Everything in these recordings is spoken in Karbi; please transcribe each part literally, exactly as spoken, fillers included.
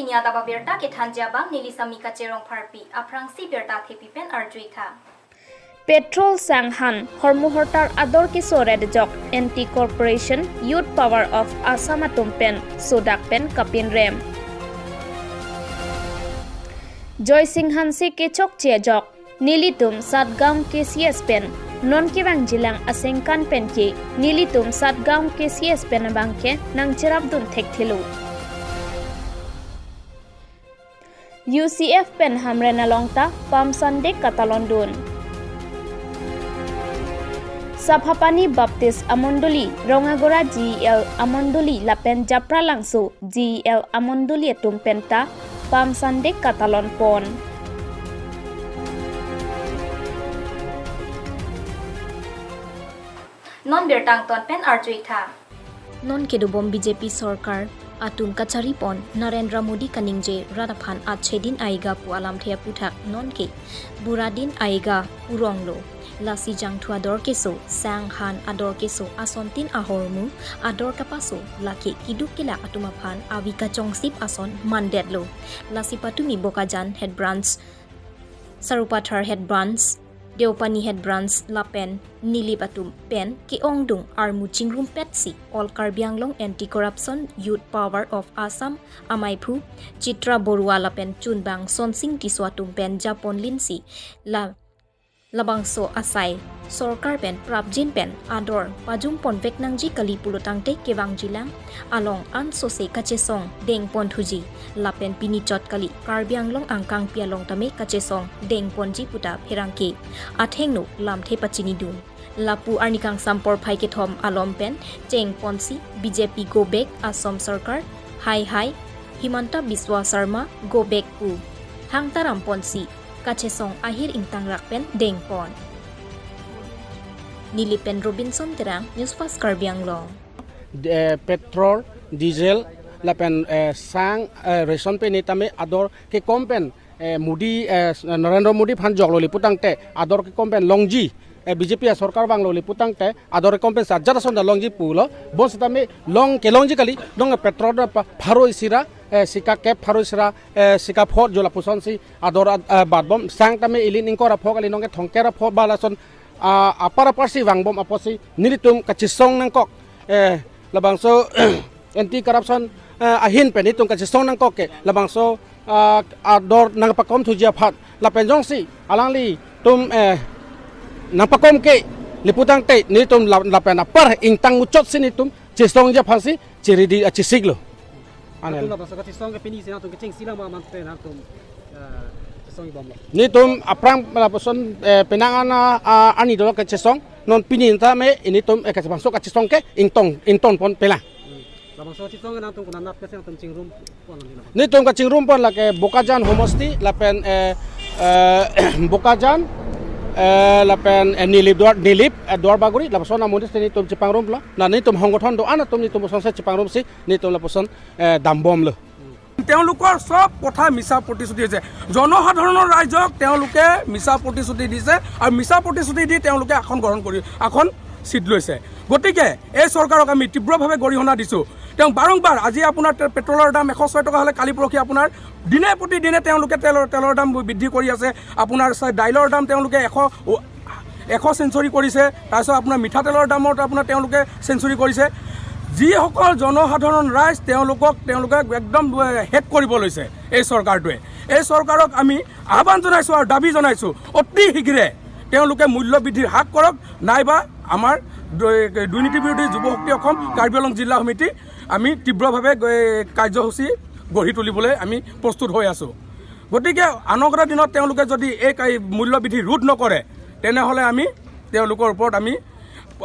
Adap abirta kethanji abang neli Samika Cherong Pharpi, aphrangsi birta thepi pen arju-ik tha. Petrol sang han hormu hortar ador keso ret ajok Anti Corruption Youth Power of Assam atum pen sodak pen kapinrem. Joysing Hanse kechokche ajok nelitum Satgaon K C S pen non kevangjilang asengkan pen ke nelitum Satgaon K C S pen abangke nangcherapdun thekthelo. U C F pen Hamren along ta Palm Sunday katalondun. Saphapani Baptist Amondoli, Rongagora G E L Amondoli lapen Japralangso G E L Amondoli atum penta Palm Sunday katalon pon. Non birta angton pen arju-ik tha. Non kedobom B J P sorkar atum kachari pon Narendra Modi kaningje rat aphan achhe din aega pu alamthe aputhak nonke bura din aega purong lo. Lasi jangthu ador keso, sang han ador keso, asontin ahormu ador kapaso, lake keduk kelak atum aphan avi kachongsip ason mandetlo. Lasi patumi Bokajan Head Branch, Sarupathar Head Branch, Deopani Head Branch lapen Nilip atum pen ke-ongdung armu chingrumpetsi All Karbi Anglong Anti Corruption Youth Power of Assam amaiphu Chitra Borua lapen chunbang Sonsing Tisso atum pen japon linsi la labangso asai sorkar pen prapjin pen ador pajum ponvek nangji kali pulo tangte kevangjilang along ansose kachesong dengpon thuji lapen pini chot kali Karbi Anglong angkangpi along tame kachesong dengponji puta pherangke athengno lamthe pachinidun. Lapu arni kangsam porphai kethom alom pen chengponsi B J P go back Assam sorkar, hai hai Himanta Biswa Sarma go back pu hangtaram ponsi kachesong ahir ingtangrak pen dengpon. Nilip pen Robinson Terang, News Fast Karbi Anglong. Eh, petrol, diesel, lapen, eh, sang, eh, ration pen tame ador kekom pen, eh, Modi, eh, Narendra Modi aphan joklo putangte ador kekom pen longji, eh, B J P asorkar vanglo putangte ador kekom pen sa jara sonda longji pulo, bonsitame long kelongji kali, dong petrol da pa pharo isi ra, eh, sika kep pharo isi ra, eh, sika phot jo lapusonsi ador, eh, batbom, sang tame ili ning ingkoi ra pho kali, nonke thomkep ra pho ba lason, ah, apar aparsi vangbom apotsi nelitum kachesong nangkok, eh, labangso Anti Corruption, eh, ahin pen nelitum kachesong nangkok ke labangso, ah, ador nangpakom thuji aphan lapen jongsi alanglitum, eh, nangpakom kele putangte nelitum la-, lapen apar ingtang muchotsi nelitum chesongji aphansi chiridi achisiklo. Anel. Nangtum labangso kachesong ke pini isi nangtum kechengsi lang ma mante nangtum, eh, chesong ibomlo. Nelitum aphrang lapuson, eh, penang ana, ah, ani dolo kachesong, non pini tame nelitum, eh, kachesong, kachesong ke ingtong, ingtong pon pela. Hmm. Labangso kachesong nangtum konat konat kesi nangtum chingrum pon nangtum. Nelitum kachingrum pon lake Bokajan Homosti lapen, eh, eh, Bokajan, eh, lapen, eh, Nilip Duar, Nilip, eh, Duarbagori, lapuson amonit nelitum chepangrumlo. Na nelitum honggothon do-an atum nelitum songse chepangrumsi nelitum lapuson, eh, dambomlo. তেওঁলোকৰ চব কথা মিছা প্ৰতিশ্ৰুতি হৈছে। জনসাধাৰণৰ ৰাইজক তেওঁলোকে মিছা প্ৰতিশ্ৰুতি দিছে আৰু মিছা প্ৰতিশ্ৰুতি দি তেওঁলোকে আসন গ্ৰহণ কৰি আসন চিট লৈছে। গতিকে এই চৰকাৰক আমি তীব্ৰভাৱে গৰিহণা দিছোঁ। তেওঁ বাৰম্বাৰ আজি আপোনাৰ তে-, পেট্ৰলৰ দাম এশ ছয় টকা হ'লে কালি পৰহি আপোনাৰ দিনে প্ৰতিদিনে তেওঁলোকে তেলৰ, তেলৰ দাম বৃদ্ধি কৰি আছে। আপোনাৰ চা-, দাইলৰ দাম তেওঁলোকে এশ, এশ চেঞ্চুৰী কৰিছে। তাৰপিছত আপোনাৰ মিঠাতেলৰ দামত আপোনাৰ তেওঁলোকে চেঞ্চুৰী কৰিছে। যিসকল জনসাধাৰণ ৰাইজ তেওঁলোকক, তেওঁলোকে একদম, এ, শেষ কৰিব লৈছে এই চৰকাৰটোৱে। এই চৰকাৰক আমি আহ্বান জনাইছোঁ আৰু দাবী জনাইছোঁ, অতি শীঘ্ৰে তেওঁলোকে মূল্য বৃদ্ধিৰ হ্ৰাস কৰক, নাইবা আমাৰ দু-, দুৰ্নীতি বিৰোধী যুৱ শক্তি অসম কাৰ্বি আংলং জিলা সমিতি আমি তীব্ৰভাৱে গ-, কাৰ্যসূচী গঢ়ি তুলিবলৈ আমি প্ৰস্তুত হৈ আছোঁ। গতিকে অনাগত দিনত তেওঁলোকে যদি এই কা-, মূল্য বৃদ্ধি ৰোধ নকৰে, তেনেহ'লে আমি তেওঁলোকৰ ওপৰত আমি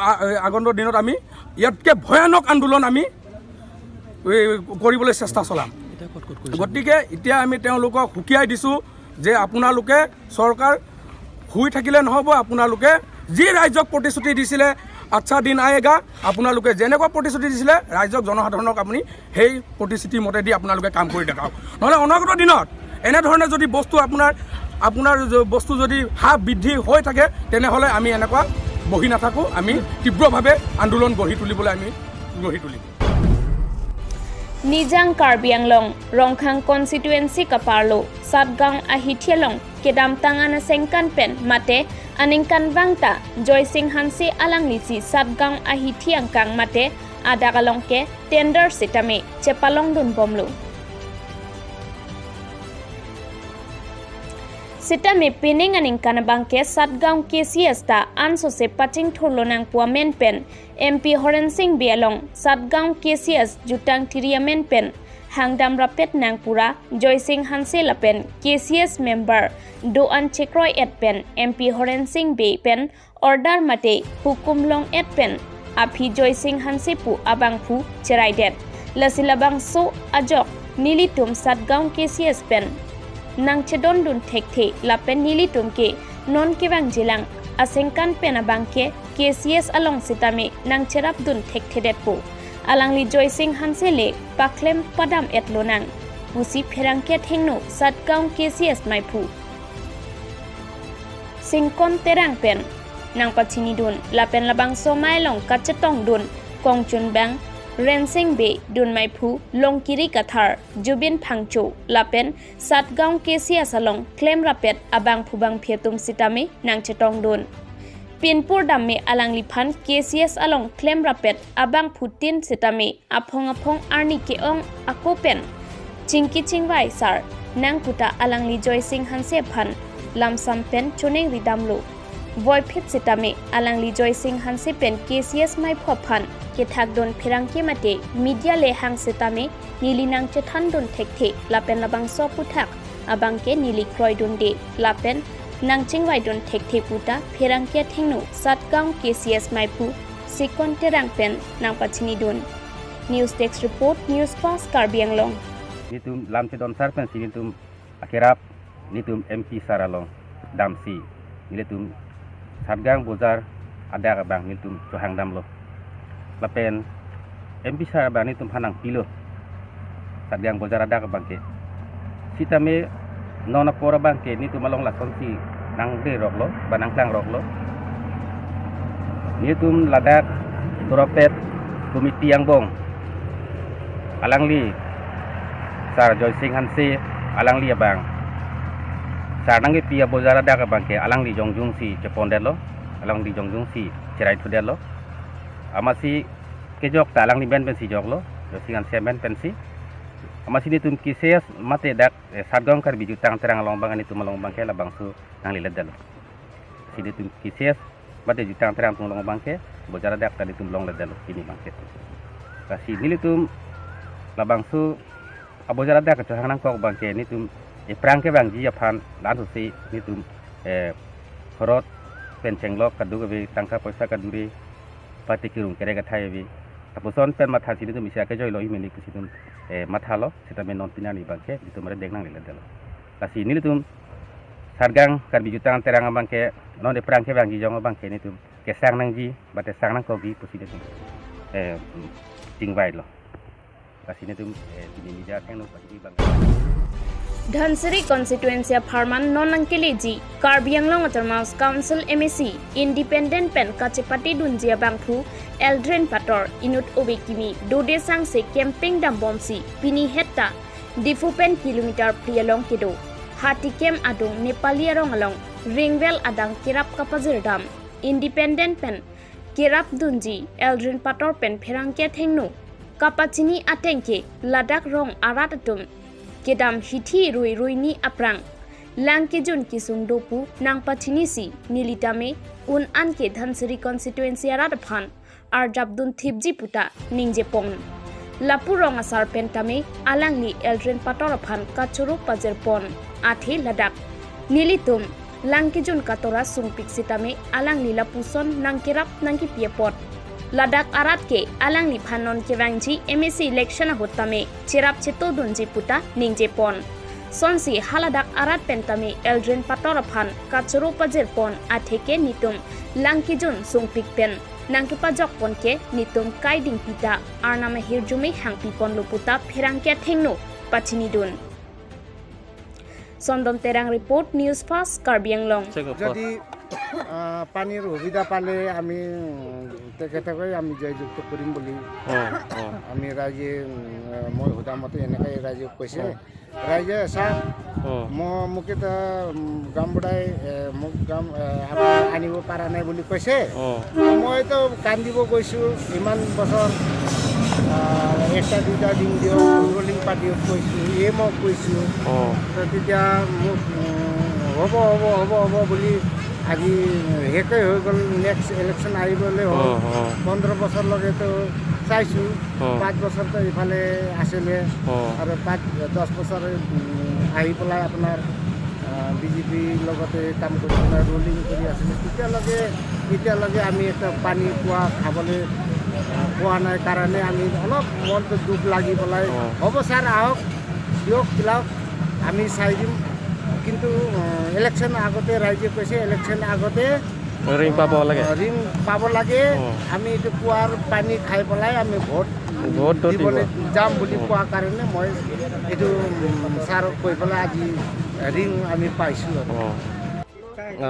আ-, আগন্তুক দিনত আমি ইয়াতকৈ ভয়ানক আন্দোলন আমি, এই, কৰিবলৈ চেষ্টা চলাম। এতিয়া ক'ত ক'ত কৰিছে? গতিকে এতিয়া আমি তেওঁলোকক সকীয়াই দিছোঁ যে আপোনালোকে চৰকাৰ শুই থাকিলে নহ'ব, আপোনালোকে যি ৰাইজক প্ৰতিশ্ৰুতি দিছিলে, আচ্ছা দিন আয়েগা, আপোনালোকে যেনেকুৱা প্ৰতিশ্ৰুতি দিছিলে ৰাইজক, জনসাধাৰণক আপুনি সেই প্ৰতিশ্ৰুতি মতেদি আপোনালোকে কাম কৰি দেখাওক। নহ'লে অনাগত দিনত এনেধৰণে যদি বস্তু আপোনাৰ, আপোনাৰ য-, বস্তু যদি হ্ৰাস বৃদ্ধি হৈ থাকে, তেনেহ'লে আমি এনেকুৱা বহি নাথাকোঁ, আমি তীব্ৰভাৱে আন্দোলন গঢ়ি তুলিবলৈ আমি গঢ়ি তুলিম। Nijang Karbi Anglong, Rongkhang constituency kaparlo, Satgaon ahithi along, kedamtang aningkan pen mate aningkanvang ta Joysing Hanse alanglisi Satgaon ahithi angkang mate adak along ke tender sitame chepalongdunbomlo. Sitame pining aningkan abangke Satgaon K C S ta ansose pachingthurlonang pu amen pen M P Horen Sing Bey along Satgaon K C S jutang thiri amen pen hangdam rapetnang pura Joysing Hanse lapen K C S member do-an chekroi-et pen M P Horen Sing Bey pen order mate hukum long-et pen aphi Joysing Hanse pu abangphu cheraidet. Lasi labangso ajok nelitum Satgaon K C S pen nangchedondun thekthe lapen nelitum ke non kevangjilang aningkan pen abangke K C S along sitame nangcherapdun thekthedetpo. Alangli Joysing Hanse le paklem padam-etlonang pusi pherangke athengno Satgaon K C S maiphu Singkon Terang pen nangpachinidun lapen labangso amei along kachetongdun kongchunbang Rensing Bey, dunmaiphu Longkiri Kathar, Jubin Phangcho lapen Satgaon K C S along klem rapet abangphu bangphi atum sitame nangchetongdun. Pinpur damme alangliphan K C S along klem rapet abangphutin sitame aphong aphong arni ke-ong ako pen chingki chingvai sar nang puta alangli Joysing Hanse aphan lamsam pen choningridamlo. Voiphit sitame alangli Joysing Hanse pen K C S maiphu aphan kethakdun pherangke mate media le hang sitame neli nangchethandun thekthe lapen labangso aphuthak abangke neli kroidunde lapen nangchingvaidun thekthe puta pherangke athengno Satgaon K C S maiphu Singkon Terang pen nangpachinidun. News Desk Report, News Fast Karbi Anglong. Nelitum lamchedon sar pensi nelitum akerap nelitum M P sar along damsi nelitum Satgaon Bojar adak abang nelitum chohangdamlo. Lapen M P sar abang nelitum aphan nangpilo Satgaon Bojar adak abangke. Sitame non apor abangke nelitum along lasonsi nangderoklo ba nangklangroklo. Nelitum ladak Turopet Committee angbong alangli Sar Joysing Hanse alangli abang sar nangkepi abojar adak abangke alangli jongjungsi chepondetlo, alangli jongjungsi cheraithudetlo. Amatsi kejok ta alangli amen pensi joklo, Joysing Hanse amen pensi. Amatsi nelitum K C S mate dak, eh, Satgaon Karbi Jutang Terang along abang nelitum along abangke labangso nangleledetlo. Si nelitum K C S mate Jutang Terang atum along abangke bojar adak ta nelitum longledetlo pini abangke. Lasi nelitum labangso abojar adak kachohang nangkok abangke nelitum ephrang kevangji aphan lansose nelitum, eh, horot pen chenglok kadokave tangka poisa kadure pati kirung kerek athai ave. Lapuson pen matha si nelitum isi akejoilo imeni pusi nelitum, eh, mathalo, sitame non pini arni abangke nelitum aredeng nangleledetlo. Lasi nelitum Satgaon Karbi Jutang Terang abangke non ephrang kevangji jong abangke nelitum kesang nangji mate sang nangkokji pusi nelitum, eh, chingvailo. Lasi nelitum, eh, pini media athengno pachini abang. Dhansiri constituency apharman non nangkeleji Karbi Anglong Autonomous Council M A C independent pen kachepatedunji abangphu Eldrin Pator inut ove kimi dode sangse campaign dambomsi pini hetta Diphu pen kilometer phli along kedo Hatikem adung Nepali arong along ringvell adang kerap kapajirdam independent pen kerapdunji Eldrin Pator pen pherangke athengno kapachini ateng ke ladak rong arat atum kedam hithi rui ruini aphrang lang kejun kesung do pu nangpachinisi neli tame un-an ke Dhansiri constituency arat aphan arjapdun thipji puta ningjepon. Lapu rong asar pen tame alangli Eldrin Pator aphan kachoro pajirpon. Athe ladak nelitum lang kejun katora sungpik sitame alangli lapuson nangkerap nangkepi apot ladak arat ke alangliphan non kevangji M A C election ahut tame cherap chetodunji puta ningjepon. Sonsi haladak arat pen tame Eldrin Pator aphan kachoro pajirpon atheke nelitum lang kejun sungpik pen nangkepajokpon ke nelitum kai dingpi ta Arnam ahirjume hangpiponlo puta pherangke athengno pachinidun. Sondon Terang report, News Fast Karbi Anglong. Check up. Jadi আহ, পানীৰ সুবিধা পালে আমি, উম, তেখেতকে আমি জয়যুক্ত কৰিম বুলি অ, অ। আমি ৰাইজে, উম, মই সোধা মতে এনেকৈ ৰাইজে কৈছে। অ। ৰাইজে চাওক, অ। মই, মোক এটা, উম, গাঁওবুঢ়াই, এ, মোক গাঁও, এ, আপোনাক আনিব পৰা নাই বুলি কৈছে। অ। মইতো কান্দিব গৈছো, ইমান বছৰ, আহ, এটা দুটা দিন দিয়ক, ৰুলিং পাৰ্টিক কৈছো, ই এমক কৈছো। অ। তো তেতিয়া মোক, উম, হ'ব, হ'ব, হ'ব, হ'ব বুলি আজি শেষে হৈ গ'ল, নেক্সট ইলেকশ্যন আহিবলৈ হ'ল। অ, অ। পোন্ধৰ বছৰলৈকেতো চাইছো, অ। পাঁচ বছৰতো ইফালে আছিলে, অ। আৰু পাঁচ, দহ বছৰ, উম, আহি পেলাই আপোনাৰ, আহ, বিজেপিৰ লগতে কাম কৰি পেলাই ৰুলিং কৰি আছিলে। তেতিয়ালৈকে, এতিয়ালৈকে আমি এটা পানী পোৱা, খাবলৈ, আহ, পোৱা নাই কাৰণে আমি অলপ মনটো দুখ লাগি পেলাই, অ। হ'ব ছাৰ, আহক, দিয়ক, দিলাওক, আমি চাই দিম। কিন্তু, আহ, ইলেকশ্যন আগতে ৰাইজে কৈছে, ইলেকশ্যন আগতে ৰিং পাব লাগে। আহ, ৰিং পাব লাগে। অ। আমি এইটো কুঁৱাৰ পানী খাই পেলাই আমি ভোট ভোটটো দিব। দিবলৈ যাম বুলি অ। কোৱা কাৰণে মই এইটো, উম, ছাৰক কৈ পেলাই আজি ৰিং আমি পাইছো আৰু। অ।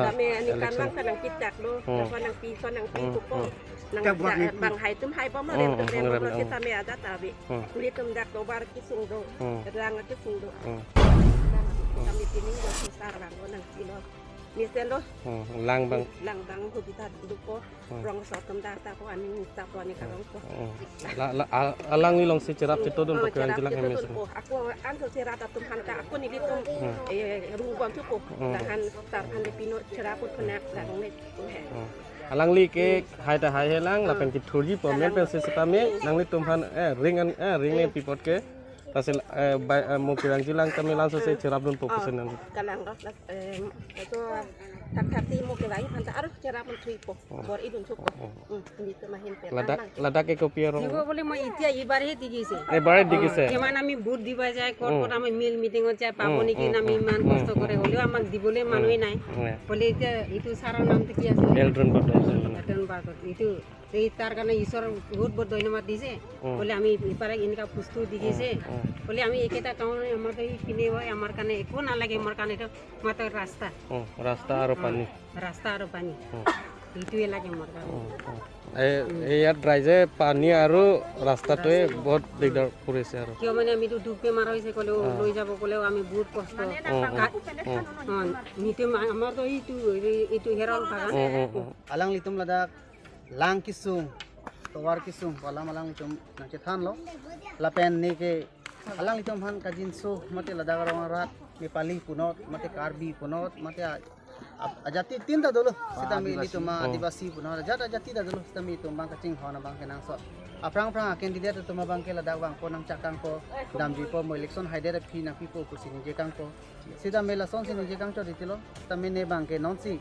Kami ani kan lang kanang kitak lo, hmm, kanang pi, kanang pi, hmm, ko po. Hmm. Nang bang hai tum hai bomlo, hmm, tum hai bomlo, hmm, kita me ada tabi. Hmm. Kulit tum dak tobar kisung do, hmm, lang kisung do. Hmm. Kami pining do susar lang ko nang kilo. Mesen do. Hmm. Lang bang. Lang bang ho kita do ko. Hmm. Rong so tum da ta ko ani ta ko ani karong ko. Hmm. La, la, a-, alangli alongsi cherap chetodun, hmm, po, cherap chetodun M S. Po. Ako an so cherap atum han ta ako nelitum, hmm, eh, rung bom chuko. Hmm. Lahan tar han de pino cherap put phenak lang ne ko he. Hmm. Alangli ke hai ta hai he lang, hmm, lapen kethurji po, kalang, men pensi sitame, hmm, nanglitum han, eh, ring an, eh, ring ne, hmm, pipot ke. Tasil, eh, bai, eh, mo kirang jilang kami langsung se, hmm, cherapdun po, oh, pusen nang. Kalang ro, las, eh, itu tak hati mo kirai phanta arus cherap menthui po. Oh. Bor idun chuko. Oh. Hmm, hindi to mahin pe. Ladak, lang, ladak ke kopi arong? Jibo bole mo itia ibar he digise. Ebar he digise. Kiman ami booth diba jai, kor, hmm, kor ami meal meeting ot jai, hmm, paboni, hmm, kin ami, hmm, iman, hmm, kosto, hmm, kore, hmm, holebi amak dibole, hmm, manu nai. Hmm. Bole itia itu sara nam to ki ase? Eldron Bagor. Eldron Bagor. Itu, ei tar karne Isor bahut bahut dhonyobad dise. Hmm. Bole ami ipara eneka bostu digise. Hmm, hmm. Bole ami eketa kaun amar to ipine hoy, amar karne eko nalage, amar karne to matro rasta. Hmm, rasta aro, hmm, pani. Rasta aro pani. Hmm. Itu lage amar karne. Hmm, hmm. এই, hmm, এই ইয়াত ৰাইজে পানী আৰু ৰাস্তাটোৱে ৰাস্তা। বহুত দিগদাৰ কৰিছে আৰু। কিয় মানে আমিতো দুখ বেমাৰ হৈছে ক'লেও, অ। লৈ যাব ক'লেও আমি বহুত কষ্ট। মানে এটা, অ, অ, বাগান, অ। অ, নিতে মা-, আমাৰতো এইটো, এই-, এইটো হেৰাল বাগান। অ, অ, অ। Alanglitum ladak lang kesung, tovar kesung, alam alanglitum nangchethanlo. Lapen neke alanglitum aphan kajinso mate ladak arong arat, Nepali punot, mate Karbi punot, mate a-, a-, ajati tin ta dolo. Sitame Adivasi. Ilitum, oh, Adivasi punot, ajat ajati ta dolo, sitame itum abang kachinghon abang kenangsot. Aphrang aphrang a-candidate atum abang ke ladak vangpo, nangchakangpo, damjipo, mo election haidet aphi nangpipo pusi ningje kangpo. Sitame lasonsi ningje kangchot titilo, sitame ne abang ke nonsi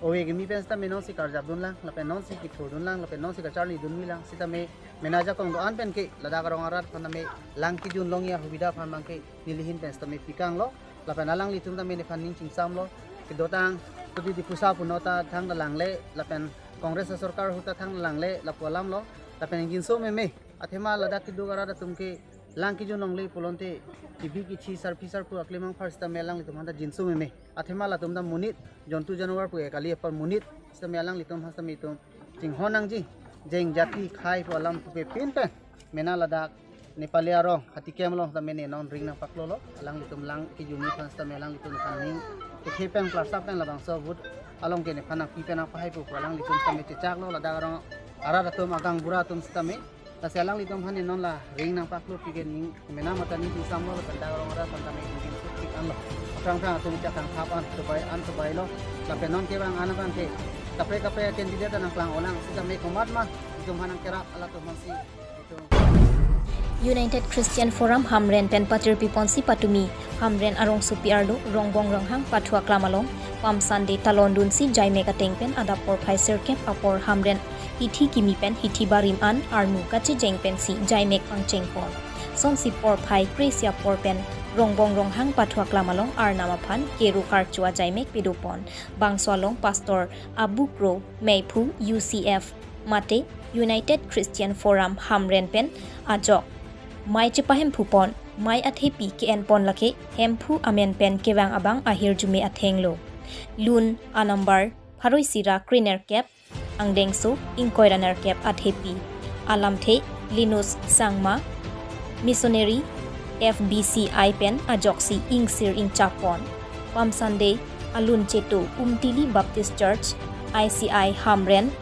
ove kimi pen sitame nonsi karjapdun lang, lapen nonsi kethurdun lang, lapen nonsi kacharlidun mi lang, sitame mena ajakong do-an pen ke ladak arong arat aphan tame lang kejun longji ahubida aphan abang ke neli ahin pen sitame pikanglo, lapen alanglitum tame nephan ning chingsamlo, kedotang, kudi Diphusa punot ta thangta langle, lapen Congress asorkar ahut ta thangta langle, lapu alamlo, lapen ingjinso meme, athema ladak keduk arat atum ke lang kejun longle pulote, kebi kethi sarpi sarpo aklimang phar sitame alanglitum aphanta jinso meme. Athema latum ta monit, jontu janavar pu ke kali, apar monit, sitame alanglitum aphan sitame itum chinghon nangji, jeng jati khei pu alam pupe pinpen, mena ladak Nepali arong, Hatikem along sitame ne non ring nangpaklolo, alanglitum lang kejunji aphan sitame alanglitum aphan ning kethe pen klarsap pen labangso vote along ke nephan nangpi pen nangpahai pu pu alanglitum sitame chechaklo, ladak arong arat atum, agaonbura atum sitame, lasi alanglitum aphan ne non la ring nangpaklo pu ke ning mena mata ning chingsamlo, lapen dak arong arat aphan tame ning suk tik anlo. Aphrang aphrang atum chakang thap an tobai an tobailo. Lapen non kevang an abang ke kaprek kaprek candidate nangklang olang, sitame komat ma itum aphan nangkerap, alatum aphansi itum. United Christian Forum Hamren pen patirpi ponsi patumi Hamren arongsopi arlo Rongbong Ronghang pathu aklam along Palm Sunday talondunsi jaimek ateng pen adap porphai sirkep apor Hamren hithi kimi pen hithi barim an arnu kachejeng pensi jaimek pangchengpon. Sonsi porphai kre-isi apor pen Rongbong Ronghang pathu aklam along Arnam aphan keru karcho ajaimek pedopon. Bangso along Pastor Abu Kro Meiphu U C F mate United Christian Forum Hamren pen ajok mei chepahemphupon, mei athepi ke-enpon lake Hemphu amen pen kevang abang ahirjume athenglo. Lun a-number pharo isi ra krenerkep, angdengso ingkoi ra nerkep athepi. Alamthe Linus Sangma, missionary F B C I pen ajoksi ingsir ingchap pon. Palm Sunday alun cheto Umtili Baptist Church, I C I Hamren,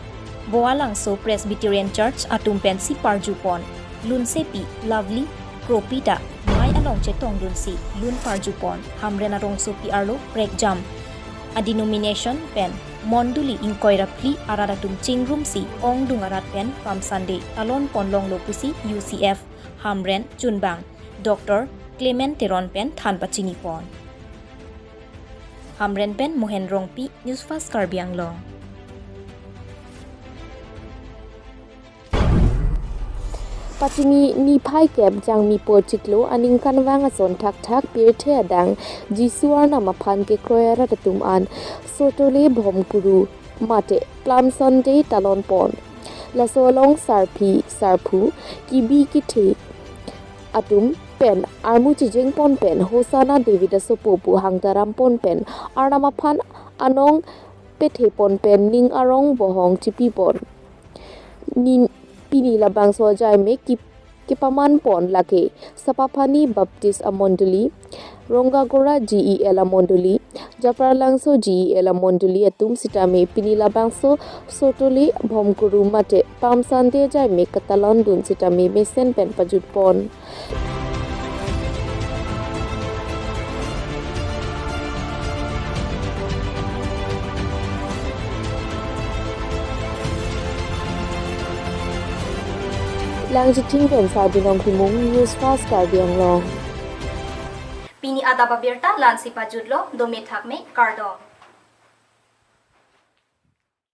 Boalangso Presbyterian Church atum pensi parju pon. Lunsepi Lovely Kropi ta mei along chetongdunsi lun parju pon. Hamren arongsopi arlo prekjam a-denomination pen mondoli ingkoi ra phli arat atum chingrumsi ongdung arat pen Palm Sunday talon pon longlo pusi U C F Hamren chunbang Doctor Clement Teron pen than pachini pon. Hamren pen Mohen Rongpi, News Fast Karbi Anglong. Pachini niphai kep Jangmi porchiklo aningkanvang ason thakthak pirthe adang Jisu Arnam aphan kekroi arat atum an Sotole Bhomkuru mate Palm Sunday talon pon. Laso along sarpi sarpo, kebi kethe atum pen armu chijeng pon pen Hosanna David asopo pu hangtaram pon pen Arnam aphan anong pethe pon pen ning arong bohong chipi pon. Ni pini labangso ajaimek ki kepaman pon lake Sapaphani Baptist amondoli, Rongagora G E L amondoli, Japralangso G E L amondoli atum sitame pini labangso Sotole Bhomkuru mate Palm Sunday ajaimek katalondun sitame mesen pen pajut pon. Langchithing pen Sarbinong Timung, News Fast Karbi Anglong. Pini adap abirta la-ansi pajutlo, dome thakme, kardom.